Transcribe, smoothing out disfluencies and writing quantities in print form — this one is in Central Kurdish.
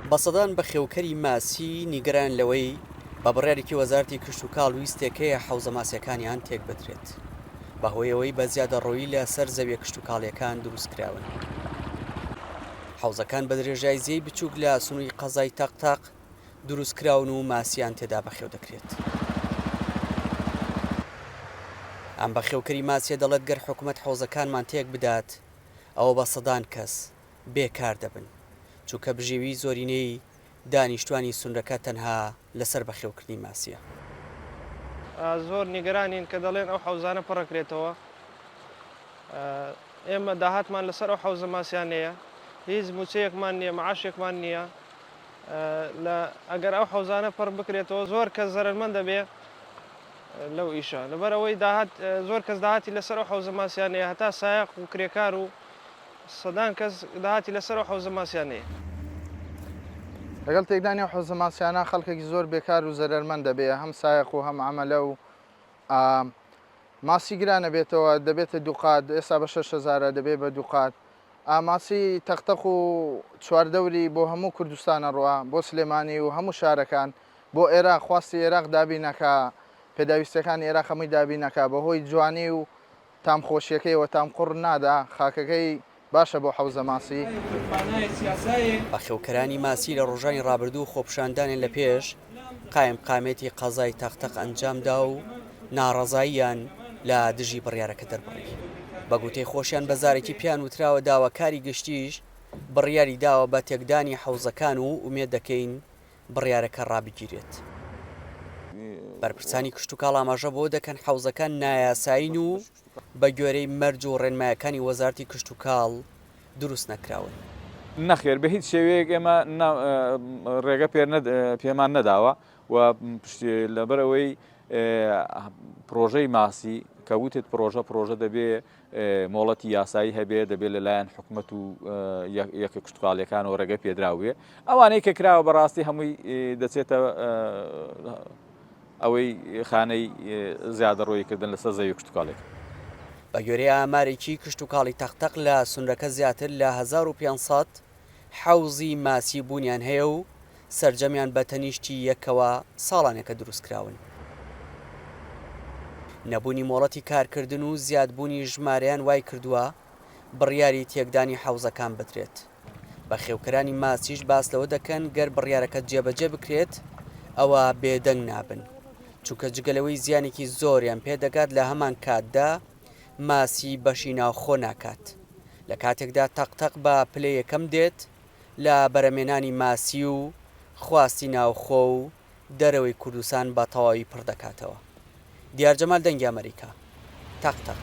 بە سەدان بەخێوکەری ماسی نیگەرانن لەوەی بە بڕیارێکی وەزارەتی کشتوکاڵ ویستێک هەیە حەوزە ماسیەکانیان تێکبدرێت بەهۆی ئەوەی بە زیادەڕۆیی لە سەر زەویە کشتوکاڵیەکان دروستکراون. حەوزەکان بە درێژای زێی بچوک لە سنوری قەزای تەق تەق دروستکراون و ماسیان تێدا بەخێو دەکرێت. ئەم بەخێوکەری ماسیە دەڵێت گەر حکومەت حەوزەکانمان تێکبدات ئەوە بە سەدان کەس بێ کار دەبن، چونکە بژێویی زۆرینەی دانیشتوانی سنورەکە تەنها لەسەر بەخێوکردنی ماسییە. زۆر نیگەرانین کە دەڵێن ئەو حەوزانە پڕەکرێتەوە، ئێمە داهاتمان لەسەر ئەو حەوزە ماسیانەیە، هیچ مووچەیەکمان نییە، معاشێکمان نییە، لە ئەگەر ئەو حەوزانە پڕ بکرێتەوە زۆر کەس زەرەرمەند دەبێ لەو ئیشە، لەبەر ئەوەی داهات زۆر کەس داهاتی لەسەر ئەو حەوزە ماسیانەیە، هەتا سایەق و کرێکار و سەدان کەس داهاتی لەسەر ئەو حەوزە ماسیانەیە. لەگەڵ تێکدانی ئەو حەوزە ماسیانە خەڵکێکی زۆر بێکار و زەرەرمەند دەبێ هەم سایەق و هەم عەمەلە و ماسی گران ئەبێتەوە دەبێتە دووقات ئێستا بە شەش هەزارە دەبێ بە دووقات ماسی تەقتەق و چواردەوری بۆ هەموو کوردستان ئەڕوا بۆ سلێمانی و هەموو شارەکان بۆ ئێراق خواستی ئێراق دابین ئەکا پێداویستیەکانی ئێراق هەمووی دابین ئەکا بەهۆی جوانی و تام خۆشیەکەی وە تام قوڕ نادا خاکەکەی باشە بۆ حەوزە ماسی. بەخێوکەرانی ماسی لە ڕۆژانی ڕابردوو خۆپیشاندانیان لە پێش قایمقامیەتی قەزای تەقتەق ئەنجامدا و ناڕەزاییان لە دژی بڕیارەکە دەربڕی. بە گوتەی خۆشیان بە زارەکی پێیان وتراوە داواکاری گشتیش بڕیاری داوە بە تێکدانی حەوزەکان و ئومێد دەکەین بڕیارەکە ڕابگیرێت. بەرپرسانی کشتوکاڵ ئاماژە بەوە دەکەن حەوزەکان نایاسایین و بەگوێرەی مەرج و ڕێنمایەکانی وەزارەتی کشتوکاڵ دروست نەکراون. نەخێر بە هیچ شێوەیەک ئێمە ڕێگە پێمان نەداوە و لەبەر ئەوەی پرۆژەی ماسی کە وتت پرۆژە پرۆژە دەبێ مۆڵەتی یاسایی هەبێ دەبێت لەلایەن حکومەت و یەکە کشتتوکاڵیەکانەوە ڕێگە پێدراو بێ ئەوانەی کە کراوە بەڕاستی هەمووی دەچێتە ئەوەی خانەی زیادەڕۆیی کردن لەسەر زەوی کشتتوکاڵێک. بە گوێرەی ئامارێکی کشتوکاڵی تەقتەق لە سنورەکە زیاتر لە 1500 حەوزی ماسی بوونیان هەیە و سەرجەمیان بە تەنیشتی یەکەوە ساڵانێکە دروستکراون. نەبوونی مۆڵەتی کارکردن و زیادبوونی ژمارەیان وایکردووە بڕیاری تێکدانی حەوزەکان بدرێت. بەخێوکەرانی ماسیش باس لەوە دەکەن گەر بڕیارەکە جێبەجێ بکرێت ئەوا بێدەنگ نابن، چونکە جگە لەوەی زیانێکی زۆریان پێدەگات لە هەمانکاتدا ماسی بەشی ناوخۆ ناکات لە کاتێکدا تەق تەق بە پلەی یەکەم دێت لە بەرەمێنانی ماسی و خواستی ناوخۆ و دەرەوەی کوردستان بە تەواوی پڕ دەکاتەوە. دیار جەمال دەنگی ئەمەریکا. تەق تەق.